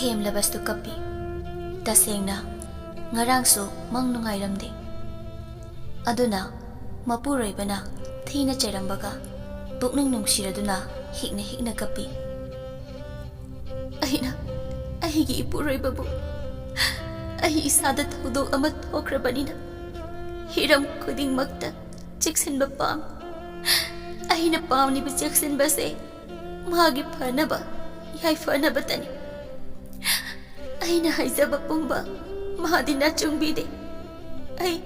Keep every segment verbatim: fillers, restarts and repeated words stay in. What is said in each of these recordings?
ꯊꯦꯝꯂꯕꯁꯨ ꯀꯞꯄꯤ꯫ ꯇꯁꯦꯡꯅ, ꯉꯔꯥꯡꯁꯨ ꯃꯪ ꯅꯨꯡꯉꯥꯏꯔꯝꯗꯦ꯫ ꯑꯗꯨꯅ ꯃꯄꯨꯔꯣꯏꯕꯅ ꯊꯤꯅ ꯆꯩꯔꯝꯕꯒ ꯄꯨꯛꯅꯤꯡ ꯅꯨꯡꯁꯤꯔꯗꯨꯅ ꯍꯤꯛꯅ ꯍꯤꯛꯅ ꯀꯞꯄꯤ꯫ ꯑꯩꯅ ꯑꯩꯒꯤ ꯏꯄꯨꯔꯣꯏꯕꯕꯨ ꯑꯩ ꯏꯁꯥꯗ ꯊꯧꯗꯣꯛ ꯑꯃ ꯊꯣꯛꯈ꯭ꯔꯕꯅꯤꯅ ꯍꯤꯔꯝ ꯈꯨꯗꯤꯡꯃꯛꯇ ꯆꯦꯛꯁꯤꯟꯕ ꯄꯥꯝꯃꯤ꯫ ꯑꯩꯅ ꯄꯥꯝꯂꯤꯕ ꯆꯦꯛꯁꯤꯟꯕꯁꯦ ꯃꯥꯒꯤ ꯐꯅꯕ, ꯌꯥꯏꯐꯅꯕꯇꯅꯤ꯫ ꯑꯩꯅ ꯍꯥꯏꯖꯕ ꯄꯨꯝꯕ ꯃꯥꯗꯤ ꯅꯥꯆꯨꯡꯕꯤꯗꯦ꯫ ꯑꯩ,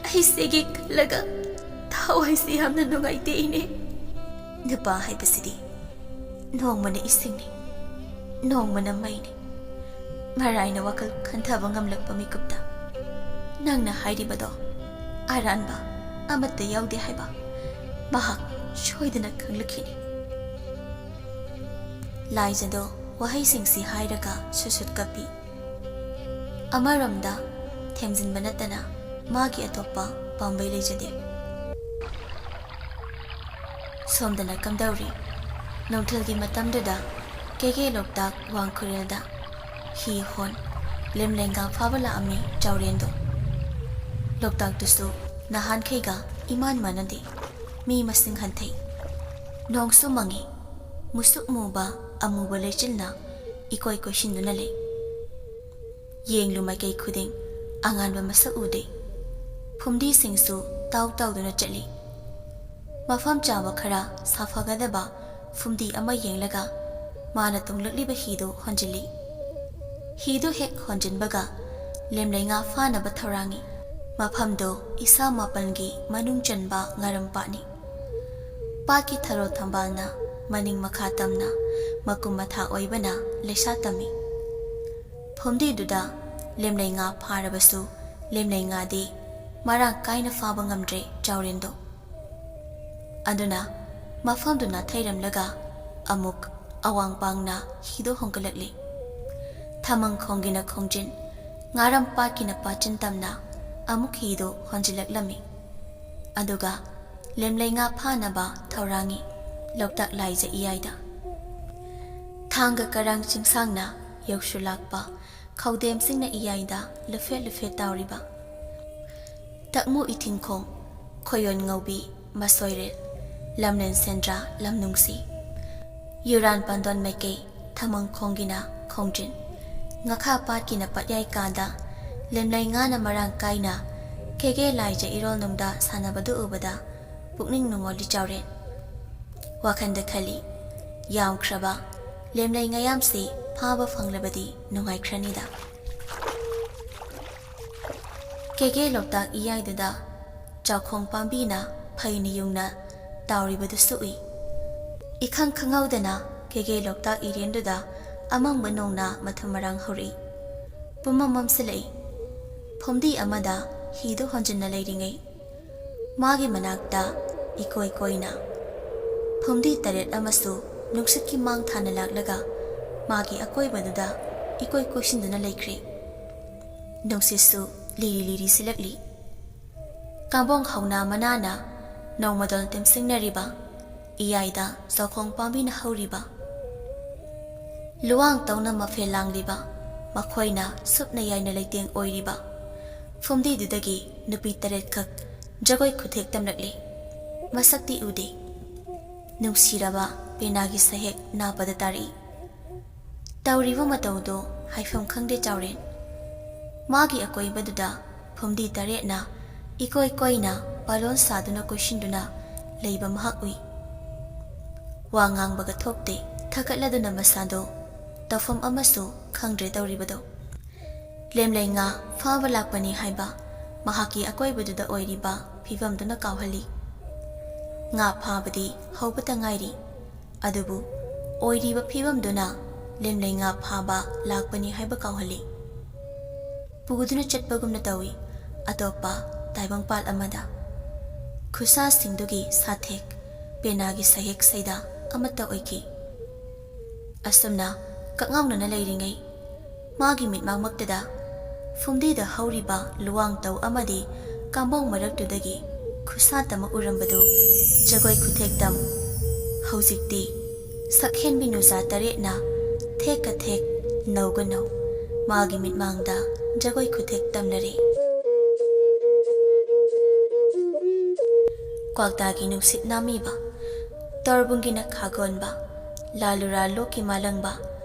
ꯑꯩ ꯁꯤꯒꯦ ꯈꯜꯂꯒ ꯊꯋꯥꯏꯁꯤ ꯌꯥꯝꯅ ꯅꯨꯡꯉꯥꯏꯇꯦ, ꯏꯅꯦ꯫ ꯅꯨꯄꯥ ꯍꯥꯏꯕꯁꯤꯗꯤ ꯅꯣꯡꯃꯅ ꯏꯁꯤꯡꯅꯤ, ꯅꯣꯡꯃꯅ ꯃꯩꯅꯤ꯫ ꯃꯔꯥꯏꯅ ꯋꯥꯈꯜ ꯈꯟꯊꯕ ꯉꯝꯂꯛꯄ ꯃꯤꯀꯨꯞꯇ ꯅꯪꯅ ꯍꯥꯏꯔꯤꯕꯗꯣ ꯑꯔꯥꯟꯕ ꯑꯃꯠꯇ ꯌꯥꯎꯗꯦ ꯍꯥꯏꯕ ꯃꯍꯥꯛ ꯁꯣꯏꯗꯅ ꯈꯪꯂꯛꯈꯤꯅꯤ꯫ ꯂꯥꯏꯖꯗꯣ ꯋꯥꯍꯩꯁꯤꯡꯁꯤ ꯍꯥꯏꯔꯒ ꯁꯨꯠ ꯁꯨꯠ ꯀꯞꯄꯤ꯫ ꯑꯃꯔꯣꯝꯗ ꯊꯦꯝꯖꯤꯟꯕ ꯅꯠꯇꯅ ꯃꯥꯒꯤ ꯑꯇꯣꯞꯄ ꯄꯥꯝꯕꯩ ꯂꯩꯖꯗꯦ꯫ ꯁꯣꯝꯗꯅ ꯀꯝꯗꯧꯔꯤ? ꯅꯨꯡꯊꯤꯜꯒꯤ ꯃꯇꯝꯗꯨꯗ ꯀꯦꯒꯦ ꯂꯣꯛꯇꯥꯛ ꯋꯥꯡꯈꯨꯔꯦꯜꯗ ꯍꯤ ꯍꯣꯟ ꯂꯦꯝꯂꯩ ꯉꯥ ꯐꯥꯕ ꯂꯥꯛꯑꯝꯃꯤ ꯆꯥꯎꯔꯦꯟꯗꯣ꯫ ꯂꯣꯛꯇꯥꯛꯇꯨꯁꯨ ꯅꯍꯥꯟꯈꯩꯒ ꯏꯃꯥꯟ ꯃꯥꯟꯅꯗꯦ꯫ ꯃꯤ ꯃꯁꯤꯡ ꯍꯟꯊꯩ꯫ ꯅꯣꯡꯁꯨ ꯃꯪꯉꯤ꯫ ꯃꯨꯁꯨꯛ ꯃꯨꯕ ꯑꯃꯨꯕ ꯂꯩꯆꯤꯜꯅ ꯏꯀꯣꯏ ꯀꯣꯏꯁꯤꯟꯗꯨꯅ ꯂꯩ꯫ ꯌꯦꯡꯂꯨ ꯃꯥꯏꯀꯩ ꯈꯨꯗꯤꯡ ꯑꯉꯥꯟꯕ ꯃꯁꯛ ꯎꯗꯦ꯫ ꯐꯨꯝꯗꯤꯁꯤꯡꯁꯨ ꯇꯥꯎ ꯇꯥꯎꯗꯨꯅ ꯆꯠꯂꯤ꯫ ꯃꯐꯝ ꯆꯥꯕ ꯈꯔ ꯁꯥꯐꯒꯗꯕ ꯐꯨꯝꯗꯤ ꯑꯃ ꯌꯦꯡꯂꯒ ꯃꯥꯅ ꯇꯣꯡꯂꯛꯂꯤꯕ ꯍꯤꯗꯨ ꯍꯣꯟꯖꯤꯜꯂꯤ꯫ ꯍꯤꯗꯨ ꯍꯦꯛ ꯍꯣꯟꯖꯤꯟꯕꯒ ꯂꯦꯝꯂꯩ ꯉꯥ ꯐꯥꯅꯕ ꯊꯧꯔꯥꯡꯉꯤ꯫ ꯃꯐꯝꯗꯨ ꯏꯁꯥ ꯃꯥꯄꯜꯒꯤ ꯃꯅꯨꯡ ꯆꯟꯕ ꯉꯥꯔꯝ ꯄꯥꯠꯅꯤ꯫ ꯄꯥꯠꯀꯤ ꯊꯔꯣ ꯊꯝꯕꯥꯜꯅ ꯃꯅꯤꯡ ꯃꯈꯥ ꯇꯝꯅ ꯃꯀꯨꯝ ꯃꯊꯥ ꯑꯣꯏꯕꯅ ꯂꯩꯁꯥ ꯇꯝꯃꯤ꯫ ꯐꯨꯝꯗꯤꯗꯨꯗ ꯂꯦꯝꯂꯩ ꯉꯥ ꯐꯥꯔꯕꯁꯨ ꯂꯦꯝꯂꯩ ꯉꯥꯗꯤ ꯃꯔꯥꯡ ꯀꯥꯏꯅ ꯐꯥꯕ ꯉꯝꯗ꯭ꯔꯦ ꯆꯥꯎꯔꯦꯟꯗꯣ꯫ ꯑꯗꯨꯅ ꯃꯐꯝꯗꯨ ꯅꯥꯊꯩꯔꯝꯂꯒ ꯑꯃꯨꯛ ꯑꯋꯥꯡ ꯄꯥꯡꯅ ꯍꯤꯗꯨ ꯍꯣꯡꯒꯠꯂꯛꯂꯤ꯫ ꯊꯃꯪꯈꯣꯡꯒꯤꯅ ꯈꯣꯡꯖꯤꯟ, ꯉꯥꯔꯝ ꯄꯥꯠꯀꯤꯅ ꯄꯥꯆꯤꯟ ꯇꯝꯅ ꯑꯃꯨꯛ ꯍꯤꯗꯨ ꯍꯣꯟꯖꯤꯜꯂꯛꯂꯝꯃꯤ꯫ ꯑꯗꯨꯒ ꯂꯦꯝꯂꯩ ꯉꯥ ꯐꯥꯅꯕ ꯊꯧꯔꯥꯡꯉꯤ ꯂꯣꯛꯇꯥꯛ ꯂꯥꯏꯖ ꯏꯌꯥꯏꯗ꯫ ꯊꯥꯡꯒ ꯀꯔꯥꯡ ꯆꯤꯡꯁꯥꯡꯅ ꯌꯧꯁꯤꯜꯂꯛꯄ ꯈꯧꯗꯦꯝꯁꯤꯡꯅ ꯏꯌꯥꯏꯗ ꯂꯨꯐꯦꯠ ꯂꯨꯐꯦꯠ ꯇꯥꯎꯔꯤꯕ꯫ ꯇꯛꯃꯨ ꯏꯊꯤꯡꯈꯣꯡ, ꯈꯣꯏꯌꯣꯟ ꯉꯧꯕꯤ, ꯃꯁꯣꯏꯔꯦꯜ, ꯂꯝꯂꯦꯟ ꯁꯦꯟꯗ꯭ꯔꯥ, ꯂꯝꯅꯨꯡꯁꯤ꯫ ꯌꯨꯔꯥꯟ ꯄꯥꯟꯗꯣꯟ ꯃꯥꯏꯀꯩ, ꯊꯃꯪꯈꯣꯡꯒꯤꯅ ꯈꯣꯡꯖꯤꯟ꯫ ꯉꯥꯈꯥ ꯄꯥꯠꯀꯤꯅ ꯄꯠꯌꯥꯏ ꯀꯥꯗ, ꯂꯦꯝꯂꯩ ꯉꯥꯅ ꯃꯔꯥꯡ ꯀꯥꯏꯅ ꯀꯦꯒꯦ ꯂꯥꯏꯖ ꯏꯔꯣꯜ ꯅꯨꯡꯗ ꯁꯥꯟꯅꯕꯗꯨ ꯎꯕꯗ ꯄꯨꯛꯅꯤꯡ ꯅꯨꯡꯉꯣꯜꯂꯤ ꯆꯥꯎꯔꯦꯟ꯫ ꯋꯥꯈꯜꯗ ꯈꯜꯂꯤ, ꯌꯥꯝꯈ꯭ꯔꯕ ꯂꯦꯝꯂꯩ ꯉꯥꯌꯥꯝꯁꯤ ꯐꯥꯕ ꯐꯪꯂꯕꯗꯤ ꯅꯨꯡꯉꯥꯏꯈ꯭ꯔꯅꯤꯗ꯫ ꯀꯦꯒꯦ ꯂꯣꯛꯇꯥꯛ ꯏꯌꯥꯏꯗꯨꯗ ꯆꯥꯎꯈꯣꯡ ꯄꯥꯝꯕꯤꯅ ꯐꯩꯅ ꯌꯨꯡꯅ ꯇꯥꯎꯔꯤꯕꯗꯨꯁꯨ ꯎꯏ꯫ ꯏꯈꯪ ꯈꯪꯍꯧꯗꯅ ꯀꯦꯒꯦ ꯂꯣꯛꯇꯥꯛ ꯏꯔꯦꯟꯗꯨꯗ ꯑꯃꯪꯕ ꯅꯣꯡꯅ ꯃꯊꯨꯝ ꯃꯔꯥꯡ ꯍꯧꯔꯛꯏ꯫ ꯄꯨꯝꯃꯝ ꯃꯝꯁꯤꯜꯂꯛꯏ꯫ ꯐꯨꯝꯗꯤ ꯑꯃꯗ ꯍꯤꯗꯨ ꯍꯣꯟꯖꯤꯟꯅ ꯂꯩꯔꯤꯉꯩ, ꯃꯥꯒꯤ ꯃꯅꯥꯛꯇ ꯏꯀꯣꯏ ꯀꯣꯏꯅ ꯐꯨꯝꯗꯤ ꯇꯔꯦꯠ ꯑꯃꯁꯨ ꯅꯨꯡꯁꯤꯠꯀꯤ ꯃꯥꯡ ꯊꯥꯅ ꯂꯥꯛꯂꯒ ꯃꯥꯒꯤ ꯑꯀꯣꯏꯕꯗꯨꯗ ꯏꯀꯣꯏ ꯀꯣꯏꯁꯤꯟꯗꯨꯅ ꯂꯩꯈ꯭ꯔꯦ꯫ ꯅꯨꯡꯁꯤꯠꯁꯨ ꯂꯤꯔꯤ ꯂꯤꯔꯤ ꯁꯤꯜꯂꯛꯂꯤ꯫ ꯀꯥꯡꯕꯣꯡ ꯍꯧꯅꯥ ꯃꯅꯥꯅ ꯅꯣꯡꯃꯗꯣꯜ ꯇꯦꯝꯁꯤꯡꯅꯔꯤꯕ ꯏꯌꯥꯏꯗ ꯆꯥꯎꯈꯣꯡ ꯄꯥꯝꯕꯤꯅ ꯍꯧꯔꯤꯕ, ꯂꯨꯋꯥꯡ ꯇꯧꯅ ꯃꯐꯦꯜ ꯂꯥꯡꯂꯤꯕ, ꯃꯈꯣꯏꯅ ꯁꯨꯞꯅ ꯌꯥꯏꯅ ꯂꯩꯇꯦꯡ ꯑꯣꯏꯔꯤꯕ ꯐꯨꯝꯗꯤꯗꯨꯗꯒꯤ ꯅꯨꯄꯤ ꯇꯔꯦꯠꯈꯛ ꯖꯒꯣꯏ ꯈꯨꯊꯦꯛ ꯇꯝꯂꯛꯂꯤ꯫ ꯃꯁꯛꯇꯤ ꯎꯗꯦ꯫ ꯅꯨꯡꯁꯤꯔꯕ ꯄꯦꯅꯥꯒꯤ ꯁꯍꯦꯛ ꯅꯥꯄꯗ ꯇꯥꯔꯛꯏ꯫ ꯇꯧꯔꯤꯕ ꯃꯇꯧꯗꯣ ꯍꯥꯏꯐꯝ ꯈꯪꯗꯦ ꯆꯥꯎꯔꯦꯟ꯫ ꯃꯥꯒꯤ ꯑꯀꯣꯏꯕꯗꯨꯗ ꯐꯨꯝꯗꯤ ꯇꯔꯦꯠꯅ ꯏꯀꯣꯏ ꯀꯣꯏꯅ ꯄꯥꯂꯣꯟ ꯁꯥꯗꯨꯅ ꯀꯣꯏꯁꯤꯟꯗꯨꯅ ꯂꯩꯕ ꯃꯍꯥꯛ ꯎꯏ꯫ ꯋꯥ ꯉꯥꯡꯕꯒ ꯊꯣꯛꯇꯦ, ꯊꯀꯠꯂꯗꯨꯅ ꯃꯁꯥꯗꯣ ꯇꯧꯐꯝ ꯑꯃꯁꯨ ꯈꯪꯗ꯭ꯔꯦ ꯇꯧꯔꯤꯕꯗꯣ꯫ ꯂꯦꯝꯂꯩ ꯉꯥ ꯐꯥꯕ ꯂꯥꯛꯄꯅꯤ ꯍꯥꯏꯕ ꯃꯍꯥꯛꯀꯤ ꯑꯀꯣꯏꯕꯗꯨꯗ ꯑꯣꯏꯔꯤꯕ ꯐꯤꯕꯝꯗꯨꯅ ꯀꯥꯎꯍꯜꯂꯤ꯫ ꯉꯥ ꯐꯥꯕꯗꯤ ꯍꯧꯕꯇ ꯉꯥꯏꯔꯤ, ꯑꯗꯨꯕꯨ ꯑꯣꯏꯔꯤꯕ ꯐꯤꯕꯝꯗꯨꯅ ꯂꯦꯝꯂꯩ ꯉꯥ ꯐꯥꯕ ꯂꯥꯛꯄꯅꯤ ꯍꯥꯏꯕ ꯀꯥꯎꯍꯜꯂꯤ꯫ ꯄꯨꯗꯨꯅ ꯆꯠꯄꯒꯨꯝꯅ ꯇꯧꯏ ꯑꯇꯣꯞꯄ ꯇꯥꯏꯕꯪꯄꯥꯜ ꯑꯃꯗ꯫ ꯈꯨꯠꯁꯥꯁꯤꯡꯗꯨꯒꯤ ꯁꯥꯊꯦꯛ ꯄꯦꯅꯥꯒꯤ ꯁꯍꯦꯛ ꯁꯩꯗꯥ ꯑꯃꯠꯇ ꯑꯣꯏꯈꯤ꯫ ꯑꯁꯨꯝꯅ ꯀꯛꯉꯥꯎꯅꯅ ꯂꯩꯔꯤꯉꯩ, ꯃꯥꯒꯤ ꯃꯤꯠꯃꯥꯡꯃꯛꯇꯗ ꯐꯨꯝꯗꯤꯗ ꯍꯧꯔꯤꯕ ꯂꯨꯋꯥꯡꯇꯧ ꯑꯃꯗꯤ ꯀꯥꯡꯕꯣꯡ ꯃꯔꯛꯇꯨꯗꯒꯤ ꯈꯨꯠꯁꯥ ꯇꯝꯃ ꯎꯔꯝꯕꯗꯨ ꯖꯒꯣꯏ ꯈꯨꯊꯦꯛꯇꯝ꯫ ꯍꯧꯖꯤꯛꯇꯤ ꯁꯛꯍꯦꯟꯕꯤ ꯅꯨꯖꯥ ꯇꯔꯦꯠꯅ ꯊꯦꯛꯀ ꯊꯦꯛ ꯅꯧꯒꯅꯧ꯫ ꯃꯥꯒꯤ ꯃꯤꯠꯃꯥꯡꯗ ꯖꯒꯣꯏ ꯈꯨꯊꯦꯛ ꯇꯝꯅꯔꯦ꯫ ꯀ꯭ꯋꯥꯛꯇꯥꯒꯤ ꯅꯨꯡꯁꯤꯠ ꯅꯥꯝꯃꯤꯕ, ꯇꯣꯔꯕꯨꯡꯒꯤꯅ ꯈꯥꯒꯣꯟꯕ, ꯂꯥꯂꯨꯔꯥ ꯂꯣꯛꯀꯤ ꯃꯥꯂꯪꯕ,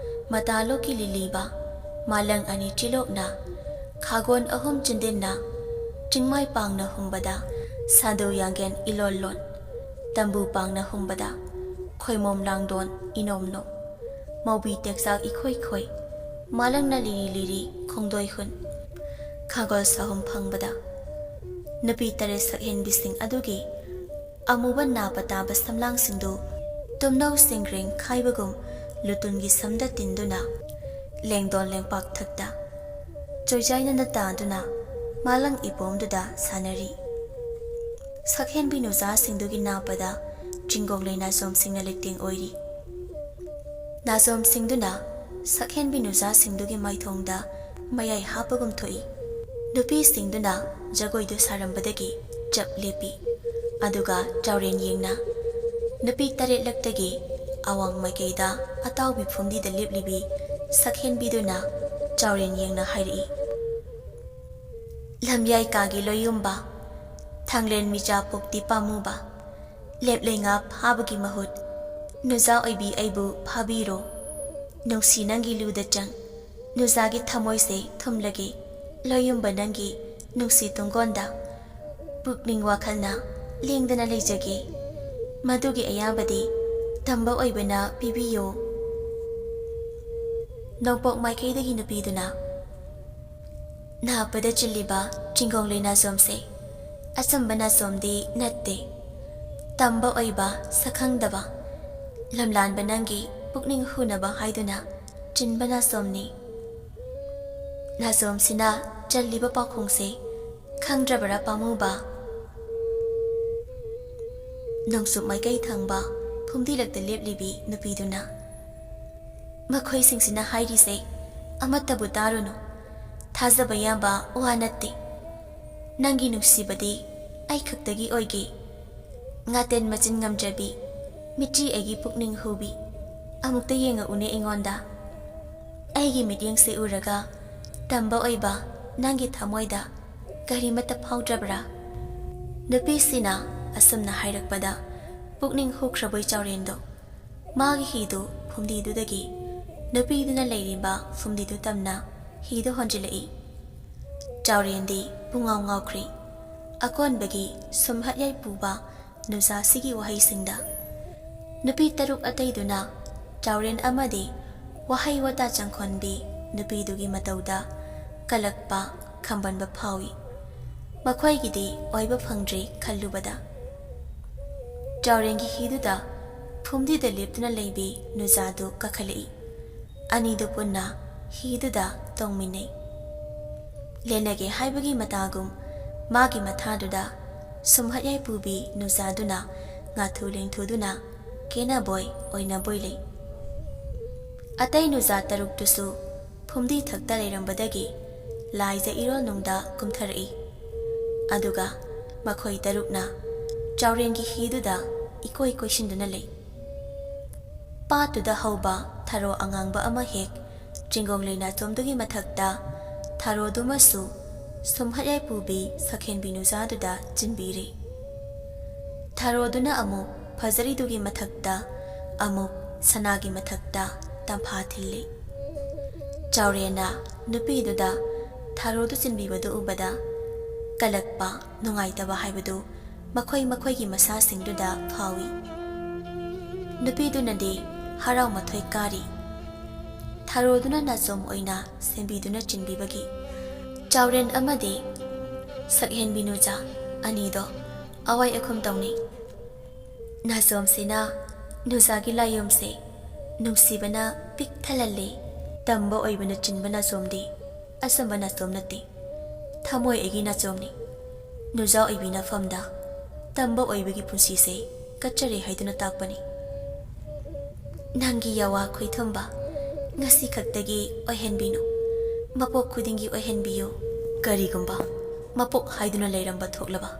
ꯃꯇꯥ ꯂꯣꯛꯀꯤ ꯂꯤꯂꯤꯕ, ꯃꯥꯂꯪ ꯑꯅꯤ ꯆꯤꯂꯣꯛꯅ, ꯈꯥꯒꯣꯟ ꯑꯍꯨꯝ ꯆꯤꯟꯗꯤꯟꯅ, ꯆꯤꯡꯃꯥꯏ ꯄꯥꯡꯅ ꯍꯨꯝꯕꯗ, ꯁꯥꯗꯨ ꯌꯥꯡꯒꯦꯟ ꯏꯂꯣꯜ ꯂꯣꯟ, ꯇꯝꯕꯨ ꯄꯥꯡꯅ ꯍꯨꯝꯕꯗ, ꯈꯣꯏꯃꯣꯝ ꯂꯥꯡꯗꯣꯟ ꯏꯅꯣꯝ ꯅꯣꯝ꯫ ꯃꯧꯕꯤ ꯇꯦꯛꯆꯥꯛ ꯏꯈꯣꯏ ꯈꯣꯏ, ꯃꯥꯂꯪꯅ ꯂꯤꯔꯤ ꯂꯤꯔꯤ ꯈꯣꯡꯗꯣꯏ ꯍꯨꯟ꯫ ꯈꯥꯒꯣꯜ ꯁꯥꯍꯨꯝ ꯐꯪꯕꯗ, ꯅꯨꯄꯤ ꯇꯔꯦꯠ ꯁꯛꯍꯦꯟꯕꯤꯁꯤꯡ ꯑꯗꯨꯒꯤ ꯑꯃꯨꯕ ꯅꯥꯄ ꯇꯥꯕ ꯁꯝꯂꯥꯡꯁꯤꯡꯗꯨ ꯇꯨꯝꯅꯧ ꯁꯤꯡꯒ꯭ꯔꯦꯡ ꯈꯥꯏꯕꯒꯨꯝ ꯂꯨꯇꯨꯟꯒꯤ ꯁꯝꯗ ꯇꯤꯟꯗꯨꯅ, ꯂꯦꯡꯗꯣꯟ ꯂꯦꯡꯄꯥꯛ ꯊꯛꯇ ꯆꯣꯏꯖꯥꯏꯅꯅ ꯇꯥꯗꯨꯅ ꯃꯥꯂꯪ ꯏꯄꯣꯝꯗꯨꯗ ꯁꯥꯟꯅꯔꯤ꯫ ꯁꯛꯍꯦꯟꯕꯤ ꯅꯨꯖꯥꯁꯤꯡꯗꯨꯒꯤ ꯅꯥꯄꯗ ꯆꯤꯡꯒꯣꯡꯂꯩ ꯅꯥꯆꯣꯝꯁꯤꯡꯅ ꯂꯤꯛꯇꯤꯡ ꯑꯣꯏꯔꯤ꯫ ꯅꯥꯆꯣꯝꯁꯤꯡꯗꯨꯅ ꯁꯛꯍꯦꯟꯕꯤ ꯅꯨꯖꯥꯁꯤꯡꯗꯨꯒꯤ ꯃꯥꯏꯊꯣꯡꯗ ꯃꯌꯥꯏ ꯍꯥꯞꯄꯒꯨꯝ ꯊꯣꯛꯏ꯫ ꯅꯨꯄꯤꯁꯤꯡꯗꯨꯅ ꯖꯒꯣꯏꯗꯨ ꯁꯥꯔꯝꯕꯗꯒꯤ ꯆꯞ ꯂꯦꯞꯄꯤ꯫ ꯑꯗꯨꯒ ꯆꯥꯎꯔꯦꯟ ꯌꯦꯡꯅ ꯅꯨꯄꯤ ꯇꯔꯦꯠꯂꯛꯇꯒꯤ ꯑꯋꯥꯡ ꯃꯥꯏꯀꯩꯗ ꯑꯇꯥꯎꯕꯤ ꯐꯨꯝꯗꯤꯗ ꯂꯦꯞꯂꯤꯕꯤ ꯁꯛꯍꯦꯟꯕꯤꯗꯨꯅ ꯆꯥꯎꯔꯦꯟ ꯌꯦꯡꯅ ꯍꯥꯏꯔꯛꯏ, "ꯂꯝꯌꯥꯏ ꯀꯥꯒꯤ ꯂꯣꯌꯨꯝꯕ, ꯊꯥꯡꯂꯦꯟ ꯃꯤꯆꯥ ꯄꯣꯛꯇꯤ ꯄꯥꯝꯃꯨꯕ, ꯂꯦꯞꯂꯩ ꯉꯥ ꯐꯥꯕꯒꯤ ꯃꯍꯨꯠ ꯅꯨꯖꯥ ꯑꯣꯏꯕꯤ ꯑꯩꯕꯨ ꯐꯥꯕꯤꯔꯣ꯫ ꯅꯨꯡꯁꯤ ꯅꯪꯒꯤ ꯂꯨꯗ ꯆꯪ, ꯅꯨꯖꯥꯒꯤ ꯊꯃꯣꯏꯁꯦ ꯊꯨꯝꯂꯒꯦ, ꯂꯣꯌꯨꯝꯕ ꯅꯪꯒꯤ ꯅꯨꯡꯁꯤ ꯇꯨꯡꯒꯣꯟꯗ꯫ ꯄꯨꯛꯅꯤꯡ ꯋꯥꯈꯜꯅ ꯂꯦꯡꯗꯅ ꯂꯩꯖꯒꯦ, ꯃꯗꯨꯒꯤ ꯑꯌꯥꯕꯗꯤ ꯇꯝꯕ ꯑꯣꯏꯕꯅ ꯄꯤꯕꯤꯌꯣ"꯫ ꯅꯣꯡꯄꯣꯛ ꯃꯥꯏꯀꯩꯗꯒꯤ ꯅꯨꯄꯤꯗꯨꯅ, "ꯅꯥꯄꯗ ꯆꯤꯜꯂꯤꯕ ꯆꯤꯡꯒꯣꯡꯂꯩ ꯅꯥꯆꯣꯝꯁꯦ ꯑꯆꯝꯕ ꯅꯥꯆꯣꯝꯗꯤ ꯅꯠꯇꯦ꯫ ꯇꯝꯕ ꯑꯣꯏꯕ, ꯁꯛꯈꯪꯗꯕ, ꯂꯝꯂꯥꯟꯕ ꯅꯪꯒꯤ ꯄꯨꯛꯅꯤꯡ ꯍꯨꯅꯕ ꯍꯥꯏꯗꯨꯅ ꯆꯤꯟꯕ ꯅꯥꯆꯣꯝꯅꯤ꯫ ꯅꯥꯆꯣꯝꯁꯤꯅ ꯆꯜꯂꯤꯕ ꯄꯥꯎꯈꯣꯡꯁꯦ ꯈꯪꯗ꯭ꯔꯕꯔꯥ ꯄꯥꯝꯃꯨꯕ?" ꯅꯣꯡꯆꯨꯞ ꯃꯥꯏꯀꯩ ꯊꯪꯕ ꯐꯨꯝꯗꯤꯂꯛꯇ ꯂꯦꯞꯂꯤꯕꯤ ꯅꯨꯄꯤꯗꯨꯅ, "ꯃꯈꯣꯏꯁꯤꯡꯁꯤꯅ ꯍꯥꯏꯔꯤꯁꯦ ꯑꯃꯠꯇꯕꯨ ꯇꯥꯔꯨꯅꯨ꯫ ꯊꯥꯖꯕ ꯌꯥꯕ ꯋꯥ ꯅꯠꯇꯦ꯫ ꯅꯪꯒꯤ ꯅꯨꯡꯁꯤꯕꯗꯤ ꯑꯩ ꯈꯛꯇꯒꯤ ꯑꯣꯏꯒꯦ꯫ ꯉꯥꯇꯦꯟ ꯃꯆꯤꯟ ꯉꯝꯖꯕꯤ, ꯃꯤꯠꯆꯤ ꯑꯩꯒꯤ ꯄꯨꯛꯅꯤꯡ ꯍꯨꯕꯤ, ꯑꯃꯨꯛꯇ ꯌꯦꯡꯉꯛꯎꯅꯦ ꯑꯩꯉꯣꯟꯗ"꯫ ꯑꯩꯒꯤ ꯃꯤꯠꯌꯦꯡꯁꯤ ꯎꯔꯒ ꯇꯝꯕ ꯑꯣꯏꯕ ꯅꯪꯒꯤ ꯊꯃꯣꯏꯗ ꯀꯔꯤꯃꯠꯇ ꯐꯥꯎꯗ꯭ꯔꯕ꯭ꯔꯥ? ꯅꯨꯄꯤꯁꯤꯅ ꯑꯁꯨꯝꯅ ꯍꯥꯏꯔꯛꯄꯗ ꯄꯨꯛꯅꯤꯡ ꯍꯨꯈ꯭ꯔꯕꯣꯏ ꯆꯥꯎꯔꯦꯟꯗꯣ ꯃꯥꯒꯤ ꯍꯤꯗꯨ ꯐꯨꯝꯗꯤꯗꯨꯗꯒꯤ ꯅꯨꯄꯤꯗꯨꯅ ꯂꯩꯔꯤꯕ ꯐꯨꯝꯗꯤꯗꯨ ꯇꯝꯅ ꯍꯤꯗꯨ ꯍꯣꯟꯖꯤꯜꯂꯛꯏ꯫ ꯆꯥꯎꯔꯦꯟꯗꯤ ꯄꯨꯡꯉꯥꯎ ꯉꯥꯎꯈ꯭ꯔꯤ꯫ ꯑꯀꯣꯟꯕꯒꯤ ꯁꯨꯝꯍꯠ ꯌꯥꯏꯄꯨꯕ ꯅꯨꯖꯥꯁꯤꯒꯤ ꯋꯥꯍꯩꯁꯤꯡꯗ ꯅꯨꯄꯤ ꯇꯔꯨꯛ ꯑꯇꯩꯗꯨꯅ ꯆꯥꯎꯔꯦꯟ ꯑꯃꯗꯤ ꯋꯥꯍꯩ ꯋꯥꯇꯥ ꯆꯪꯈꯣꯟꯕꯤ ꯅꯨꯄꯤꯗꯨꯒꯤ ꯃꯇꯧꯗ ꯀꯂꯛꯄ, ꯈꯝꯕꯟꯕ ꯐꯥꯎꯏ꯫ ꯃꯈꯣꯏꯒꯤꯗꯤ ꯑꯣꯏꯕ ꯐꯪꯗ꯭ꯔꯤ ꯈꯜꯂꯨꯕꯗ꯫ ꯆꯥꯎꯔꯦꯟꯒꯤ ꯍꯤꯗꯨꯗ ꯐꯨꯝꯗꯤꯗ ꯂꯦꯞꯇꯨꯅ ꯂꯩꯕꯤ ꯅꯨꯖꯥꯗꯨ ꯀꯥꯈꯠꯂꯛꯏ꯫ ꯑꯅꯤꯗꯨ ꯄꯨꯟꯅ ꯍꯤꯗꯨꯗ ꯇꯣꯡꯃꯤꯟꯅꯩ꯫ ꯂꯦꯟꯅꯒꯦ ꯍꯥꯏꯕꯒꯤ ꯃꯇꯥꯒꯨꯝ ꯃꯥꯒꯤ ꯃꯊꯥꯗꯨꯗ ꯁꯨꯝꯍꯠ ꯌꯥꯏꯄꯨꯕꯤ ꯅꯨꯖꯥꯗꯨꯅ ꯉꯥꯊꯨ ꯂꯦꯡꯊꯨꯗꯨꯅ ꯀꯦꯅꯕꯣꯏ ꯑꯣꯏꯅꯕꯣꯏ ꯂꯩ꯫ ꯑꯇꯩ ꯅꯨꯖꯥ ꯇꯔꯨꯛꯇꯨꯁꯨ ꯐꯨꯝꯗꯤ ꯊꯛꯇ ꯂꯩꯔꯝꯕꯗꯒꯤ ꯂꯥꯏꯖ ꯏꯔꯣꯜꯅꯨꯡꯗ ꯀꯨꯝꯊꯔꯛꯏ꯫ ꯑꯗꯨꯒ ꯃꯈꯣꯏ ꯇꯔꯨꯛꯅ ꯆꯥꯎꯔꯦꯟꯒꯤ ꯍꯤꯗꯨꯗ ꯏꯀꯣꯏ ꯀꯣꯏꯁꯤꯟꯗꯨꯅ ꯂꯩ꯫ ꯄꯥꯠꯇꯨꯗ ꯍꯧꯕ ꯊꯔꯣ ꯑꯉꯥꯡꯕ ꯑꯃ ꯍꯦꯛ ꯆꯤꯡꯒꯣꯡ ꯂꯩꯅꯥꯆꯣꯝꯗꯨꯒꯤ ꯃꯊꯛꯇ ꯊꯔꯣꯗꯨꯃꯁꯨ ꯁꯨꯝꯍꯠ ꯌꯥꯏꯄꯨꯕꯤ ꯁꯛꯍꯦꯟꯕꯤ ꯅꯨꯖꯥꯗꯨꯗ ꯆꯤꯟꯕꯤꯔꯦ꯫ ꯊꯔꯣꯗꯨꯅ ꯑꯃꯨꯛ ꯐꯖꯔꯤꯗꯨꯒꯤ ꯃꯊꯛꯇ ꯑꯃꯨꯛ ꯁꯅꯥꯒꯤ ꯃꯊꯛꯇ ꯇꯝꯐꯥ ꯊꯤꯜꯂꯤ꯫ ꯆꯥꯎꯔꯦꯟꯅ ꯅꯨꯄꯤꯗꯨꯗ ꯊꯔꯣꯗꯨ ꯆꯤꯟꯕꯤꯕꯗꯨ ꯎꯕꯗ ꯀꯂꯛꯄ, ꯅꯨꯡꯉꯥꯏꯇꯕ ꯍꯥꯏꯕꯗꯨ ꯃꯈꯣꯏ ꯃꯈꯣꯏꯒꯤ ꯃꯁꯥꯁꯤꯡꯗꯨꯗ ꯐꯥꯎꯏ꯫ ꯅꯨꯄꯤꯗꯨꯅꯗꯤ ꯍꯔꯥꯎ ꯃꯊꯣꯏ ꯀꯥꯔꯤ꯫ ꯊꯔꯣꯗꯨꯅ ꯅꯥꯆꯣꯝ ꯑꯣꯏꯅ ꯁꯦꯝꯕꯤꯗꯨꯅ ꯆꯤꯟꯕꯤꯕꯒꯤ ꯆꯥꯎꯔꯦꯟ ꯑꯃꯗꯤ ꯁꯛꯍꯦꯟꯕꯤ ꯅꯨꯖꯥ ꯑꯅꯤꯗꯣ ꯑꯋꯥꯏ ꯑꯈꯨꯝ ꯇꯧꯅꯩ꯫ ꯅꯥꯆꯣꯝꯁꯤꯅ ꯅꯨꯖꯥꯒꯤ ꯂꯥꯏꯌꯣꯝꯁꯦ ꯅꯨꯡꯁꯤꯕꯅ ꯄꯤꯛ ꯊꯜꯍꯜꯂꯤ꯫ ꯇꯝꯕ ꯑꯣꯏꯕꯅ ꯆꯤꯟꯕ ꯅꯥꯆꯣꯝꯗꯤ ꯑꯆꯝꯕ ꯅꯥꯆꯣꯝ ꯅꯠꯇꯦ꯫ ꯊꯃꯣꯏ ꯑꯩꯒꯤ ꯅꯥꯆꯣꯝꯅꯤ꯫ ꯅꯨꯖꯥ ꯑꯣꯏꯕꯤ ꯅꯐꯝꯗ ꯇꯝꯕ ꯑꯣꯏꯕꯒꯤ ꯄꯨꯟꯁꯤꯁꯦ ꯀꯠꯆꯔꯦ ꯍꯥꯏꯗꯨꯅ ꯇꯥꯛꯄꯅꯤ꯫ ꯅꯪꯒꯤ ꯌꯥꯋꯥ ꯈꯨꯏꯊꯨꯝꯕ ꯉꯁꯤ ꯈꯛꯇꯒꯤ ꯑꯣꯏꯍꯟꯕꯤꯅꯨ꯫ ꯃꯄꯣꯛ ꯈꯨꯗꯤꯡꯒꯤ ꯑꯣꯏꯍꯟꯕꯤꯌꯨ꯫ ꯀꯔꯤꯒꯨꯝꯕ ꯃꯄꯣꯛ ꯍꯥꯏꯗꯨꯅ ꯂꯩꯔꯝꯕ ꯊꯣꯛꯂꯕ,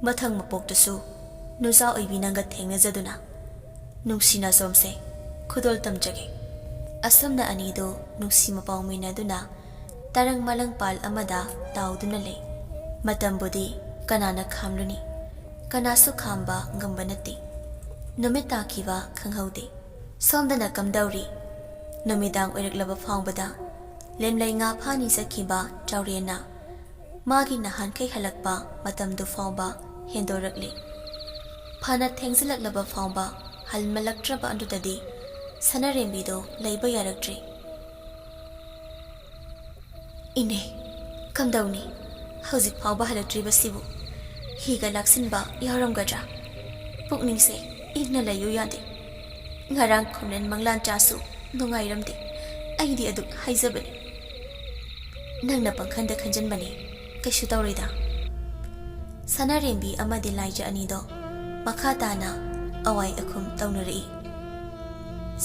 ꯃꯊꯪ ꯃꯄꯣꯛꯇꯁꯨ ꯅꯨꯖꯥ ꯑꯣꯏꯕꯤ ꯅꯪꯒ ꯊꯦꯡꯅꯖꯗꯨꯅ ꯅꯨꯡꯁꯤ ꯅꯥꯆꯣꯝꯁꯦ ꯈꯨꯗꯣꯜ ꯇꯝꯖꯒꯦ꯫ ꯑꯁꯨꯝꯅ ꯑꯅꯤꯗꯨ ꯅꯨꯡꯁꯤ ꯃꯄꯥꯎ ꯃꯤꯟꯅꯗꯨꯅ ꯇꯔꯪ ꯃꯂꯪꯄꯥꯜ ꯑꯃꯗ ꯇꯥꯎꯗꯨꯅ ꯂꯩ꯫ ꯃꯇꯝꯕꯨꯗꯤ ꯀꯅꯥꯅ ꯈꯥꯝꯂꯨꯅꯤ? ꯀꯅꯥꯁꯨ ꯈꯥꯝꯕ ꯉꯝꯕ ꯅꯠꯇꯦ꯫ ꯅꯨꯃꯤꯠ ꯇꯥꯈꯤꯕ ꯈꯪꯍꯧꯗꯦ꯫ ꯁꯣꯝꯗꯅ ꯀꯝꯗꯧꯔꯤ? ꯅꯨꯃꯤꯗꯥꯡ ꯑꯣꯏꯔꯛꯂꯕ ꯐꯥꯎꯕꯗ ꯂꯦꯝꯂꯩ ꯉꯥ ꯐꯥꯅꯤ ꯆꯠꯈꯤꯕ ꯇꯥꯎꯔꯦꯟꯅ ꯃꯥꯒꯤ ꯅꯍꯥꯟꯈꯩ ꯍꯜꯂꯛꯄ ꯃꯇꯝꯗꯨ ꯐꯥꯎꯕ ꯍꯦꯟꯗꯣꯔꯛꯂꯤ꯫ ꯐꯅ ꯊꯦꯡꯖꯤꯜꯂꯛꯂꯕ ꯐꯥꯎꯕ ꯍꯜꯃꯜꯂꯛꯇ꯭ꯔꯕ ꯑꯗꯨꯗꯗꯤ ꯁꯅꯥꯔꯦꯝꯕꯤꯗꯣ ꯂꯩꯕ ꯌꯥꯔꯛꯇ꯭ꯔꯦ꯫ "ꯏꯅꯦ, ꯀꯝꯗꯧꯅꯤ? ꯍꯧꯖꯤꯛ ꯐꯥꯎꯕ ꯍꯜꯂꯛꯇ꯭ꯔꯤꯕꯁꯤꯕꯨ? ꯍꯤꯒ ꯂꯥꯛꯁꯤꯟꯕ ꯌꯥꯎꯔꯝꯒꯗ꯭ꯔꯥ? ꯄꯨꯛꯅꯤꯡꯁꯦ ꯏꯪꯅ ꯂꯩꯌꯨ ꯌꯥꯗꯦ꯫ ꯉꯔꯥꯡ ꯈꯣꯝꯂꯦꯟ ꯃꯪꯂꯥꯟ ꯆꯥꯁꯨ ꯅꯨꯡꯉꯥꯏꯔꯝꯗꯦ꯫ ꯑꯩꯗꯤ ꯑꯗꯨꯛ ꯍꯥꯏꯖꯕꯅꯤ꯫ ꯅꯪꯅ ꯄꯪꯈꯟꯗ ꯈꯟꯖꯟꯕꯅꯤ, ꯀꯩꯁꯨ ꯇꯧꯔꯣꯏꯗ꯫" ꯁꯅꯥꯔꯦꯝꯕꯤ ꯑꯃꯗꯤ ꯂꯥꯏꯖ ꯑꯅꯤꯗꯣ ꯃꯈꯥ ꯇꯥꯅ ꯑꯋꯥꯏ ꯑꯈꯨꯝ ꯇꯧꯅꯔꯛꯏ꯫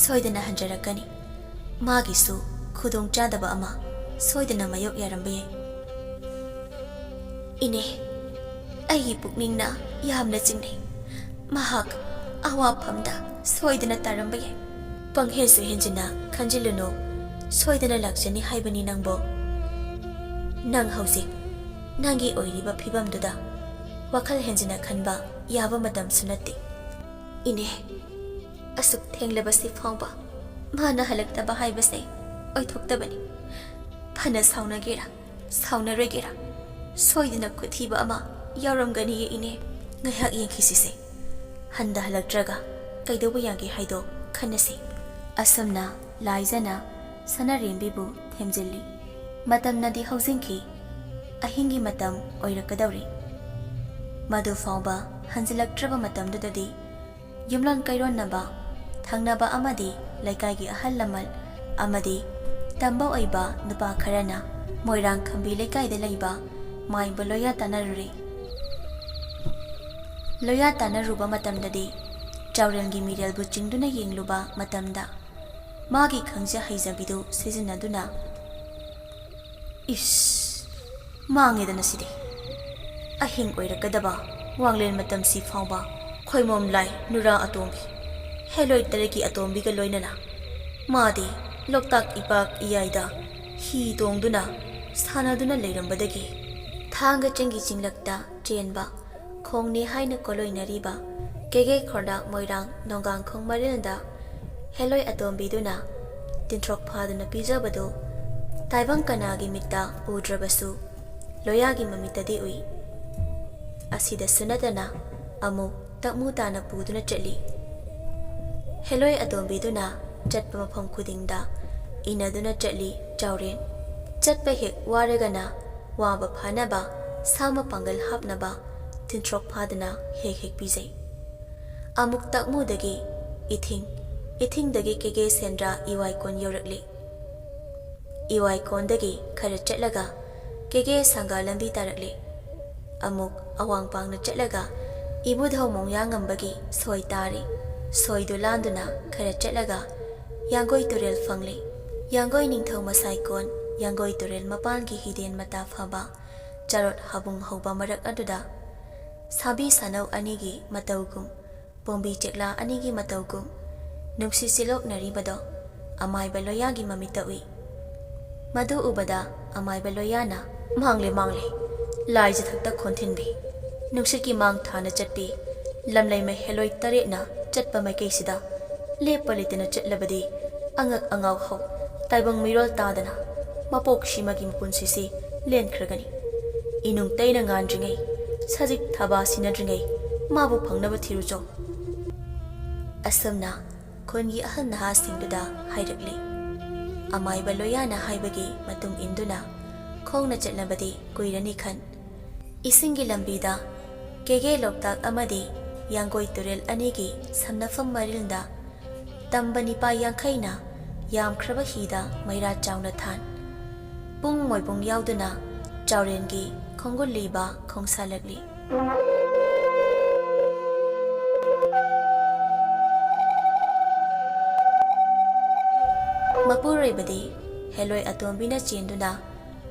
"ꯁꯣꯏꯗꯅ ꯍꯟꯖꯔꯛꯀꯅꯤ꯫ ꯃꯥꯒꯤꯁꯨ ꯈꯨꯗꯣꯡ ꯆꯥꯗꯕ ꯑꯃ ꯁꯣꯏꯗꯅ ꯃꯥꯌꯣꯛ ꯌꯥꯔꯝꯕ ꯌꯥꯏ꯫" "ꯏꯅꯦ, ꯑꯩꯒꯤ ꯄꯨꯛꯅꯤꯡꯅ ꯌꯥꯝꯅ ꯆꯤꯡꯅꯩ꯫ ꯃꯍꯥꯛ ꯑꯋꯥꯐꯝꯗ ꯁꯣꯏꯗꯅ ꯇꯥꯔꯝꯕ ꯌꯥꯏ꯫" "ꯄꯪꯍꯦꯟꯁꯨ ꯍꯦꯟꯖꯤꯟꯅ ꯈꯟꯖꯤꯜꯂꯨꯅꯨ꯫ ꯁꯣꯏꯗꯅ ꯂꯥꯛꯆꯅꯤ ꯍꯥꯏꯕꯅꯤ ꯅꯪꯕꯣ꯫ ꯅꯪ ꯍꯧꯖꯤꯛ ꯅꯪꯒꯤ ꯑꯣꯏꯔꯤꯕ ꯐꯤꯕꯝꯗꯨꯗ ꯋꯥꯈꯜ ꯍꯦꯟꯖꯤꯟꯅ ꯈꯟꯕ ꯌꯥꯕ ꯃꯇꯝꯁꯨ ꯅꯠꯇꯦ꯫" "ꯏꯅꯦ, ꯑꯁꯨꯛ ꯊꯦꯡꯂꯕꯁꯤ ꯐꯥꯎꯕ ꯃꯥꯅ ꯍꯜꯂꯛꯇꯕ ꯍꯥꯏꯕꯁꯦ ꯑꯣꯏꯊꯣꯛꯇꯕꯅꯤ꯫ ꯐꯅ ꯁꯥꯎꯅꯒꯦꯔꯥ, ꯁꯥꯎꯅꯔꯣꯏꯒꯦꯔꯥ, ꯁꯣꯏꯗꯅ ꯈꯨꯊꯤꯕ ꯑꯃ ꯌꯥꯎꯔꯝꯒꯅꯤꯌꯦ ꯏꯅꯦ꯫ ꯉꯥꯏꯍꯥꯛ ꯌꯦꯡꯈꯤꯁꯤꯁꯦ꯫ ꯍꯟꯗ ꯍꯜꯂꯛꯇ꯭ꯔꯒ ꯀꯩꯗꯧꯕ ꯌꯥꯒꯦ ꯍꯥꯏꯗꯣ ꯈꯟꯅꯁꯤ꯫" ꯑꯁꯨꯝꯅ ꯂꯥꯏꯖꯅ ꯁꯅꯥꯔꯦꯝꯕꯤꯕꯨ ꯊꯦꯝꯖꯤꯜꯂꯤ꯫ ꯃꯇꯝꯅꯗꯤ ꯍꯧꯖꯤꯟꯈꯤ꯫ ꯑꯍꯤꯡꯒꯤ ꯃꯇꯝ ꯑꯣꯏꯔꯛꯀꯗꯧꯔꯤ꯫ ꯃꯗꯨ ꯐꯥꯎꯕ ꯍꯟꯖꯤꯜꯂꯛꯇ꯭ꯔꯕ ꯃꯇꯝꯗꯨꯗꯗꯤ ꯌꯨꯝꯂꯣꯟ ꯀꯩꯔꯣꯟꯅꯕ, ꯊꯪꯅꯕ ꯑꯃꯗꯤ ꯂꯩꯀꯥꯏꯒꯤ ꯑꯍꯜ ꯂꯃꯟ ꯑꯃꯗꯤ ꯇꯝꯕ ꯑꯣꯏꯕ ꯅꯨꯄꯥ ꯈꯔꯅ ꯃꯣꯏꯔꯥꯡ ꯈꯝꯕꯤ ꯂꯩꯀꯥꯏꯗ ꯂꯩꯕ ꯃꯥꯏꯕ ꯂꯣꯌꯥ ꯇꯥꯟꯅꯔꯨꯔꯦ꯫ ꯂꯣꯌꯥ ꯇꯥꯟꯅꯔꯨꯕ ꯃꯇꯝꯗꯗꯤ ꯇꯥꯎꯔꯦꯟꯒꯤ ꯃꯤꯔꯦꯜꯕꯨ ꯆꯤꯡꯗꯨꯅ ꯌꯦꯡꯂꯨꯕ ꯃꯇꯝꯗ ꯃꯥꯒꯤ ꯈꯪꯖ ꯍꯩꯖꯕꯤꯗꯨ ꯁꯤꯖꯤꯟꯅꯗꯨꯅ, "ꯏꯁ, ꯃꯥꯡꯉꯦꯗꯅ ꯁꯤꯗꯤ꯫ ꯑꯍꯤꯡ ꯑꯣꯏꯔꯛꯀꯗꯕ ꯋꯥꯡꯂꯦꯟ ꯃꯇꯝꯁꯤ ꯐꯥꯎꯕ ꯈꯣꯏꯃꯣꯝ ꯂꯥꯏ ꯅꯨꯔꯥ ꯑꯇꯣꯝꯕꯤ, ꯍꯦꯂꯣꯏ ꯇꯔꯦꯠꯀꯤ ꯑꯇꯣꯝꯕꯤꯒ ꯂꯣꯏꯅꯅ ꯃꯥꯗꯤ ꯂꯣꯛꯇꯥꯛ ꯏꯄꯥꯛ ꯏꯌꯥꯏꯗ ꯍꯤ ꯇꯣꯡꯗꯨꯅ ꯁꯥꯟꯅꯗꯨꯅ ꯂꯩꯔꯝꯕꯗꯒꯤ ꯊꯥꯡꯒ ꯆꯤꯡꯒꯤ ꯆꯤꯡꯂꯛꯇ ꯆꯦꯟꯕ ꯈꯣꯡꯅꯦ ꯍꯥꯏꯅ ꯀꯣꯂꯣꯏꯅꯔꯤꯕ ꯀꯦꯒꯦ ꯈꯣꯔꯗꯥꯛ ꯃꯣꯏꯔꯥꯡ ꯅꯣꯡꯒꯥꯡꯈꯣꯡ ꯃꯔꯤꯜꯗ ꯍꯦꯂꯣꯏ ꯑꯇꯣꯝꯕꯤꯗꯨꯅ ꯇꯤꯟꯊ꯭ꯔꯣꯛ ꯐꯥꯗꯨꯅ ꯄꯤꯖꯕꯗꯨ ꯇꯥꯏꯕꯪ ꯀꯅꯥꯒꯤ ꯃꯤꯠꯇ ꯎꯗ꯭ꯔꯕꯁꯨ ꯂꯣꯌꯥꯒꯤ ꯃꯃꯤꯠꯇꯗꯤ ꯎꯏ꯫ ꯑꯁꯤꯗꯁꯨ ꯅꯠꯇꯅ ꯑꯃꯨꯛ ꯇꯛꯃꯨ ꯇꯥꯅ ꯄꯨꯗꯨꯅ ꯆꯠꯂꯤ꯫ ꯍꯦꯂꯣꯏ ꯑꯇꯣꯝꯕꯤꯗꯨꯅ ꯆꯠꯄ ꯃꯐꯝ ꯈꯨꯗꯤꯡꯗ ꯏꯟꯅꯗꯨꯅ ꯆꯠꯂꯤ ꯆꯥꯎꯔꯦꯟ꯫ ꯆꯠꯄ ꯍꯦꯛ ꯋꯥꯔꯒꯅ ꯋꯥꯕ ꯐꯥꯅꯕ ꯁꯥ ꯃꯄꯥꯡꯒꯜ ꯍꯥꯞꯅꯕ ꯇꯤꯟꯊ꯭ꯔꯣꯛ ꯐꯥꯗꯨꯅ ꯍꯦꯛ ꯍꯦꯛ ꯄꯤꯖꯩ꯫ ꯑꯃꯨꯛ ꯇꯛꯃꯨꯗꯒꯤ ꯏꯊꯤꯡ, ꯏꯊꯤꯡꯗꯒꯤ ꯀꯦꯒꯦ ꯁꯦꯟꯗ꯭ꯔꯥ ꯏꯋꯥꯏꯀꯣꯟ ꯌꯧꯔꯛꯂꯤ꯫ ꯏꯋꯥꯏꯀꯣꯟꯗꯒꯤ ꯈꯔ ꯆꯠꯂꯒ ꯀꯦꯒꯦ ꯁꯪꯒꯥ ꯂꯝꯕꯤ ꯇꯥꯔꯛꯂꯤ꯫ ꯑꯃꯨꯛ ꯑꯋꯥꯡ ꯄꯥꯡꯅ ꯆꯠꯂꯒ ꯏꯕꯨꯙꯧ ꯃꯣꯡꯌꯥꯉꯝꯕꯒꯤ ꯁꯣꯏ ꯇꯥꯔꯤ꯫ ꯁꯣꯏꯗꯨ ꯂꯥꯟꯗꯨꯅ ꯈꯔ ꯆꯠꯂꯒ ꯌꯥꯡꯒꯣꯏ ꯇꯨꯔꯦꯜ ꯐꯪꯂꯤ꯫ ꯌꯥꯡꯒꯣꯏ ꯅꯤꯡꯊꯧ ꯃꯁꯥꯏꯀꯣꯟ ꯌꯥꯡꯒꯣꯏ ꯇꯨꯔꯦꯜ ꯃꯄꯥꯟꯒꯤ ꯍꯤꯗꯦꯟ ꯃꯇꯥ ꯐꯕ ꯆꯥꯔꯣꯠ ꯍꯥꯕꯨꯡ ꯍꯧꯕ ꯃꯔꯛ ꯑꯗꯨꯗ ꯁꯥꯕꯤ ꯁꯥꯅꯧ ꯑꯅꯤꯒꯤ ꯃꯇꯧꯒꯨꯝ, ꯄꯣꯝꯕꯤ ꯆꯦꯛꯂꯥ ꯑꯅꯤꯒꯤ ꯃꯇꯧꯒꯨꯝ ꯅꯨꯡꯁꯤ ꯁꯤꯂꯣꯛꯅꯔꯤꯕꯗꯣ ꯑꯃꯥꯏꯕ ꯂꯣꯌꯥꯒꯤ ꯃꯃꯤꯠꯇ ꯎꯏ꯫ ꯃꯗꯨ ꯎꯕꯗ ꯑꯃꯥꯏꯕ ꯂꯣꯌꯥꯅ, "ꯃꯥꯡꯂꯦ, ꯃꯥꯡꯂꯦ, ꯂꯥꯏꯖ ꯊꯛꯇ ꯈꯣꯟꯊꯤꯟꯕꯤ, ꯅꯨꯡꯁꯤꯠꯀꯤ ꯃꯥꯡ ꯊꯥꯅ ꯆꯠꯄꯤ, ꯂꯝꯂꯩꯃ ꯍꯦꯂꯣꯏ ꯇꯔꯦꯠꯅ ꯆꯠꯄ ꯃꯥꯏꯀꯩꯁꯤꯗ ꯂꯦꯞꯄ ꯂꯩꯇꯅ ꯆꯠꯂꯕꯗꯤ ꯑꯉꯛ ꯑꯉꯥꯎ ꯍꯧ, ꯇꯥꯏꯕꯪ ꯃꯤꯔꯣꯜ ꯇꯥꯗꯅ ꯃꯄꯣꯛꯁꯤꯃꯒꯤ ꯃꯄꯨꯟꯁꯤꯁꯤ ꯂꯦꯟꯈ꯭ꯔꯒꯅꯤ꯫ ꯏꯅꯨꯡ ꯇꯩꯅ ꯉꯥꯟꯗ꯭ꯔꯤꯉꯩ, ꯁꯖꯤꯛ ꯊꯥꯕꯥ ꯁꯤꯟꯅꯗ꯭ꯔꯤꯉꯩ ꯃꯥꯕꯨ ꯐꯪꯅꯕ ꯊꯤꯔꯨꯆꯣ"꯫ ꯑꯁꯨꯝꯅ ꯈꯨꯟꯒꯤ ꯑꯍꯜ ꯅꯍꯥꯁꯤꯡꯗꯨꯗ ꯍꯥꯏꯔꯛꯂꯤ꯫ ꯑꯃꯥꯏꯕ ꯂꯣꯌꯥꯅ ꯍꯥꯏꯕꯒꯤ ꯃꯇꯨꯡ ꯏꯟꯗꯨꯅ ꯈꯣꯡꯅ ꯆꯠꯅꯕꯗꯤ ꯀꯨꯏꯔꯅꯤ ꯈꯟ꯫ ꯏꯁꯤꯡꯒꯤ ꯂꯝꯕꯤꯗ ꯀꯦꯒꯦ ꯂꯣꯛꯇꯥꯛ ꯑꯃꯗꯤ ꯌꯥꯡꯒꯣꯏ ꯇꯨꯔꯦꯜ ꯑꯅꯤꯒꯤ ꯁꯝꯅꯐꯝ ꯃꯔꯤꯜꯗ ꯇꯝꯕ ꯅꯤꯄꯥ ꯌꯥꯡꯈꯩꯅ ꯌꯥꯝꯈ꯭ꯔꯕ ꯍꯤꯗ ꯃꯩꯔꯥ ꯆꯥꯎꯅ ꯊꯥꯟ꯫ ꯄꯨꯡ ꯃꯣꯏꯕꯨꯡ ꯌꯥꯎꯗꯨꯅ ꯆꯥꯎꯔꯦꯟꯒꯤ ꯈꯣꯡꯒꯨꯜ ꯂꯤꯕ ꯈꯣꯡꯁꯥꯜꯂꯛꯂꯤ꯫ ꯃꯄꯨꯔꯣꯏꯕꯗꯤ ꯍꯦꯂꯣꯏ ꯑꯇꯣꯝꯕꯤꯅ ꯆꯦꯟꯗꯨꯅ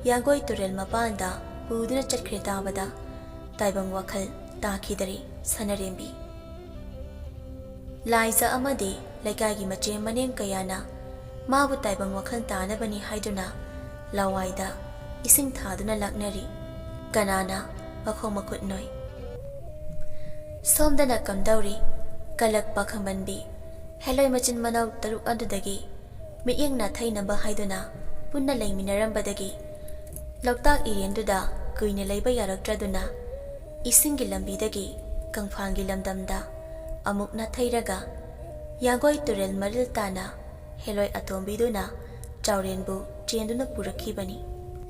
ꯌꯥꯡꯒꯣꯏ ꯇꯨꯔꯦꯜ ꯃꯄꯥꯟꯗ ꯄꯨꯗꯨꯅ ꯆꯠꯈ꯭ꯔꯦ ꯇꯥꯕꯗ ꯇꯥꯏꯕꯪ ꯋꯥꯈꯜ ꯇꯥꯈꯤꯗꯔꯦ ꯁꯅꯔꯦꯝꯕꯤ꯫ ꯂꯥꯏꯖ ꯑꯃꯗꯤ ꯂꯩꯀꯥꯏꯒꯤ ꯃꯆꯦ ꯃꯅꯦꯝ ꯀꯌꯥꯅ ꯃꯥꯕꯨ ꯇꯥꯏꯕꯪ ꯋꯥꯈꯜ ꯇꯥꯅꯕꯅꯤ ꯍꯥꯏꯗꯨꯅ ꯂꯋꯥꯏꯗ ꯏꯁꯤꯡ ꯊꯥꯗꯨꯅ ꯂꯥꯛꯅꯔꯤ꯫ ꯀꯅꯥꯅ ꯃꯈꯣꯡ ꯃꯈꯨꯠ ꯅꯣꯏ? ꯁꯣꯝꯗꯅ ꯀꯝꯗꯧꯔꯤ? ꯀꯂꯛ ꯄꯥꯈꯪꯕꯟꯕꯤ ꯍꯦꯂꯣꯏ ꯃꯆꯤꯟ ꯃꯅꯥꯎ ꯇꯔꯨꯛ ꯑꯗꯨꯗꯒꯤ ꯃꯤꯠꯌꯦꯡ ꯅꯥꯊꯩꯅꯕ ꯍꯥꯏꯗꯨꯅ ꯄꯨꯟꯅ ꯂꯩꯃꯤꯟꯅꯔꯝꯕꯗꯒꯤ ꯂꯣꯛꯇꯥꯛ ꯏꯔꯦꯟꯗꯨꯗ ꯀꯨꯏꯅ ꯂꯩꯕ ꯌꯥꯔꯛꯇ꯭ꯔꯗꯨꯅ ꯏꯁꯤꯡꯒꯤ ꯂꯝꯕꯤꯗꯒꯤ ꯀꯪꯐꯥꯜꯒꯤ ꯂꯝꯗꯝꯗ ꯑꯃꯨꯛ ꯅꯥꯊꯩꯔꯒ ꯌꯥꯡꯒꯣꯏ ꯇꯨꯔꯦꯜ ꯃꯔꯤꯜ ꯇꯥꯅ ꯍꯦꯂꯣꯏ ꯑꯇꯣꯝꯕꯤꯗꯨꯅ ꯆꯥꯎꯔꯦꯟꯕꯨ ꯆꯦꯟꯗꯨꯅ ꯄꯨꯔꯛꯈꯤꯕꯅꯤ꯫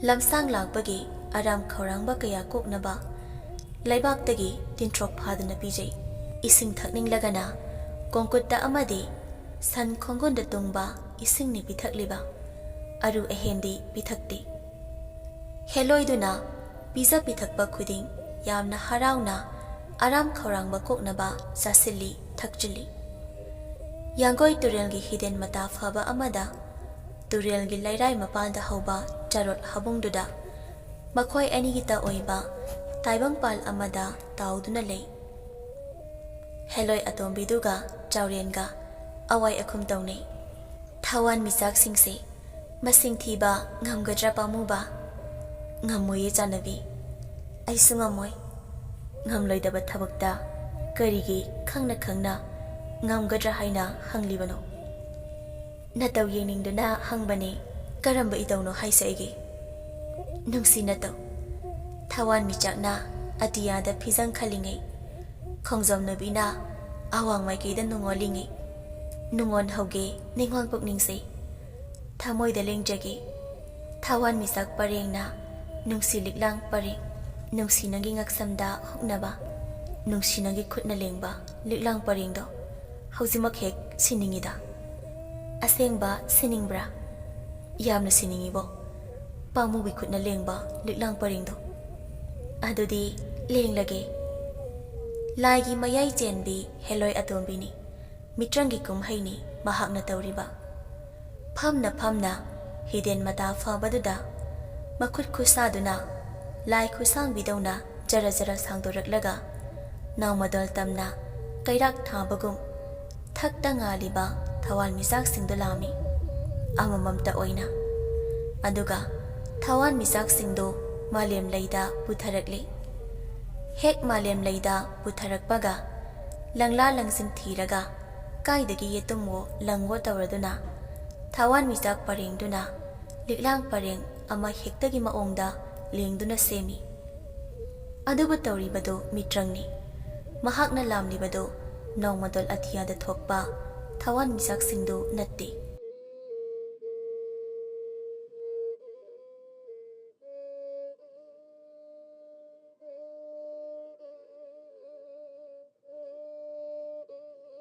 ꯂꯝꯁꯥꯡ ꯂꯥꯛꯄꯒꯤ ꯑꯔꯥꯝ ꯈꯧꯔꯥꯡꯕ ꯀꯌꯥ ꯀꯣꯛꯅꯕ ꯂꯩꯕꯥꯛꯇꯒꯤ ꯇꯤꯟꯊ꯭ꯔꯣꯛ ꯐꯥꯗꯨꯅ ꯄꯤꯖꯩ꯫ ꯏꯁꯤꯡ ꯊꯛꯅꯤꯡꯂꯒꯅ ꯀꯣꯡꯀꯨꯠꯇ ꯑꯃꯗꯤ ꯁꯟ ꯈꯣꯡꯒꯨꯟꯗ ꯇꯨꯡꯕ ꯏꯁꯤꯡꯅꯤ ꯄꯤꯊꯛꯂꯤꯕ꯫ ꯑꯔꯨ ꯑꯍꯦꯟꯗꯤ ꯄꯤꯊꯛꯇꯦ꯫ ꯍꯦꯂꯣꯏꯗꯨꯅ ꯄꯤꯖ ꯄꯤꯊꯛꯄ ꯈꯨꯗꯤꯡ ꯌꯥꯝꯅ ꯍꯔꯥꯎꯅ ꯑꯔꯥꯝ ꯈꯧꯔꯥꯡꯕ ꯀꯣꯛꯅꯕ ꯆꯥꯁꯤꯜꯂꯤ, ꯊꯛꯆꯤꯜꯂꯤ꯫ ꯌꯥꯡꯒꯣꯏ ꯇꯨꯔꯦꯜꯒꯤ ꯍꯤꯗꯦꯟ ꯃꯇꯥ ꯐꯕ ꯑꯃꯗ ꯇꯨꯔꯦꯜꯒꯤ ꯂꯩꯔꯥꯏ ꯃꯄꯥꯟꯗ ꯍꯧꯕ ꯆꯥꯔꯣꯠ ꯍꯥꯕꯨꯡꯗꯨꯗ ꯃꯈꯣꯏ ꯑꯅꯤꯒꯤꯇ ꯑꯣꯏꯕ ꯇꯥꯏꯕꯪꯄꯥꯜ ꯑꯃꯗ ꯇꯥꯎꯗꯨꯅ ꯂꯩ꯫ ꯍꯦꯂꯣꯏ ꯑꯇꯣꯝꯕꯤꯗꯨꯒ ꯆꯥꯎꯔꯦꯟꯒ ꯑꯋꯥꯏ ꯑꯈꯨꯝ ꯇꯧꯅꯩ꯫ ꯊꯋꯥꯟ ꯃꯤꯆꯥꯛꯁꯤꯡꯁꯦ ꯃꯁꯤꯡ ꯊꯤꯕ ꯉꯝꯒꯗ꯭ꯔꯥ ꯄꯥꯝꯃꯨꯕ? ꯉꯝꯃꯣꯏꯌꯦ ꯆꯥꯟꯅꯕꯤ꯫ ꯑꯩꯁꯨ ꯉꯝꯃꯣꯏ꯫ ꯉꯝꯂꯣꯏꯗꯕ ꯊꯕꯛꯇ ꯀꯔꯤꯒꯤ ꯈꯪꯅ ꯈꯪꯅ ꯉꯝꯒꯗ꯭ꯔꯥ ꯍꯥꯏꯅ ꯍꯪꯂꯤꯕꯅꯣ? ꯅꯇꯧ ꯌꯦꯡꯅꯤꯡꯗꯨꯅ ꯍꯪꯕꯅꯦ꯫ ꯀꯔꯝꯕ ꯏꯇꯧꯅꯣ ꯍꯥꯏꯁꯦ ꯑꯩꯒꯤ? ꯅꯨꯡꯁꯤ ꯅꯇꯧ꯫ ꯊꯋꯥꯟ ꯃꯤꯆꯥꯛꯅ ꯑꯇꯤꯌꯥꯗ ꯐꯤꯖꯪ ꯈꯜꯂꯤꯉꯩ, ꯈꯣꯡꯖꯣꯝ ꯅꯨꯕꯤꯅ ꯑꯋꯥꯡ ꯃꯥꯏꯀꯩꯗ ꯅꯨꯡꯉꯣꯜꯂꯤꯉꯩ, ꯅꯨꯡꯉꯣꯟ ꯍꯧꯒꯦ ꯅꯤꯡꯉꯣꯜ ꯄꯨꯛꯅꯤꯡꯁꯦ꯫ ꯊꯃꯣꯏꯗ ꯂꯦꯡꯖꯒꯦ꯫ ꯊꯋꯥꯟ ꯃꯤꯆꯥꯛ ꯄꯔꯦꯡꯅ ꯅꯨꯡꯁꯤ ꯂꯤꯛꯂꯥꯡ ꯄꯔꯦꯡ, ꯅꯨꯡꯁꯤ ꯅꯪꯒꯤ ꯉꯛꯁꯝꯗ ꯍꯨꯛꯅꯕ, ꯅꯨꯡꯁꯤ ꯅꯪꯒꯤ ꯈꯨꯠꯅ ꯂꯦꯡꯕ ꯂꯤꯛꯂꯥꯡ ꯄꯔꯦꯡꯗꯣ ꯍꯧꯖꯤꯛꯃꯛ ꯍꯦꯛ ꯁꯤꯅꯤꯡꯉꯤꯗ꯫ ꯑꯁꯦꯡꯕ ꯁꯤꯅꯤꯡꯕ꯭ꯔꯥ? ꯌꯥꯝꯅ ꯁꯤꯅꯤꯡꯉꯤꯕꯣ, ꯄꯥꯝꯃꯨꯕꯤ ꯈꯨꯠꯅ ꯂꯦꯡꯕ ꯂꯤꯛꯂꯥꯡ ꯄꯔꯦꯡꯗꯣ꯫ ꯑꯗꯨꯗꯤ ꯂꯦꯡꯂꯒꯦ꯫ ꯂꯥꯏꯒꯤ ꯃꯌꯥꯏ ꯆꯦꯟꯕꯤ ꯍꯦꯂꯣꯏ ꯑꯇꯣꯝꯕꯤꯅꯤ꯫ ꯃꯤꯇ꯭ꯔꯪꯒꯤ ꯀꯨꯝꯍꯩꯅꯤ ꯃꯍꯥꯛꯅ ꯇꯧꯔꯤꯕ꯫ ꯐꯝꯅ ꯐꯝꯅ ꯍꯤꯗꯦꯟ ꯃꯇꯥ ꯐꯕꯗꯨꯗ ꯃꯈꯨꯠ ꯈꯨꯠꯁꯥꯗꯨꯅ ꯂꯥꯏ ꯈꯨꯠꯁꯥꯡꯕꯤꯗꯧꯅ ꯖꯔ ꯖꯔ ꯁꯥꯡꯗꯣꯔꯛꯂꯒ ꯅꯥꯎꯃꯗꯣꯜ ꯇꯝꯅ ꯀꯩꯔꯥꯛ ꯊꯥꯕꯒꯨꯝ ꯊꯛꯇ ꯉꯥꯜꯂꯤꯕ ꯊꯋꯥꯟ ꯃꯤꯆꯥꯛꯁꯤꯡꯗꯨ ꯂꯥꯝꯃꯤ꯫ ꯑꯃꯃꯝꯇ ꯑꯣꯏꯅ꯫ ꯑꯗꯨꯒ ꯊꯋꯥꯟꯃꯤꯆꯥꯛꯁꯤꯡꯗꯨ ꯃꯥꯂꯦꯝ ꯂꯩꯗ ꯄꯨꯊꯔꯛꯂꯤ꯫ ꯍꯦꯛ ꯃꯥꯂꯦꯝ ꯂꯩꯗ ꯄꯨꯊꯔꯛꯄꯒ ꯂꯪꯂꯥ ꯂꯪꯁꯤꯟ ꯊꯤꯔꯒ ꯀꯥꯏꯗꯒꯤ ꯌꯦꯇꯨꯝꯋꯣ ꯂꯪꯋꯣ ꯇꯧꯔꯗꯨꯅ ꯊꯋꯥꯟꯃꯤꯆꯥꯛ ꯄꯔꯦꯡꯗꯨꯅ ꯂꯤꯛꯂꯥꯡ ꯄꯔꯦꯡ ꯑꯃ ꯍꯦꯛꯇꯒꯤ ꯃꯑꯣꯡꯗ ꯂꯦꯡꯗꯨꯅ ꯁꯦꯝꯃꯤ꯫ ꯑꯗꯨꯕꯨ ꯇꯧꯔꯤꯕꯗꯨ ꯃꯤꯇ꯭ꯔꯪꯅꯤ꯫ ꯃꯍꯥꯛꯅ ꯂꯥꯝꯂꯤꯕꯗꯨ ꯅꯣꯡꯃꯗꯣꯜ ꯑꯇꯤꯌꯥꯗ ꯊꯣꯛꯄ ꯊꯋꯥꯟꯃꯤꯆꯥꯛꯁꯤꯡꯗꯨ ꯅꯠꯇꯦ꯫